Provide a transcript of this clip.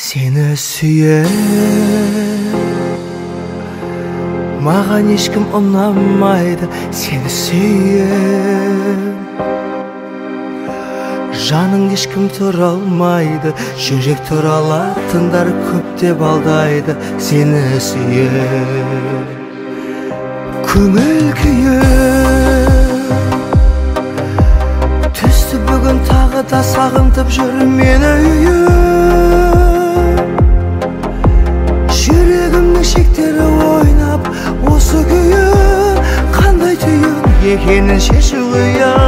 Сені сүйем, маған ешкім ұнамайды. Сені сүйем, жаның ешкім тұра алмайды. Жүрек тұра алатындар көптеп алдайды. Сені сүйем, көңіл күйім түсті бүгін тағы да сағынтып жүр мені үйім. Жүрегімнің шектері ойнап осы күйі қандай түйін екенін шешу қиын.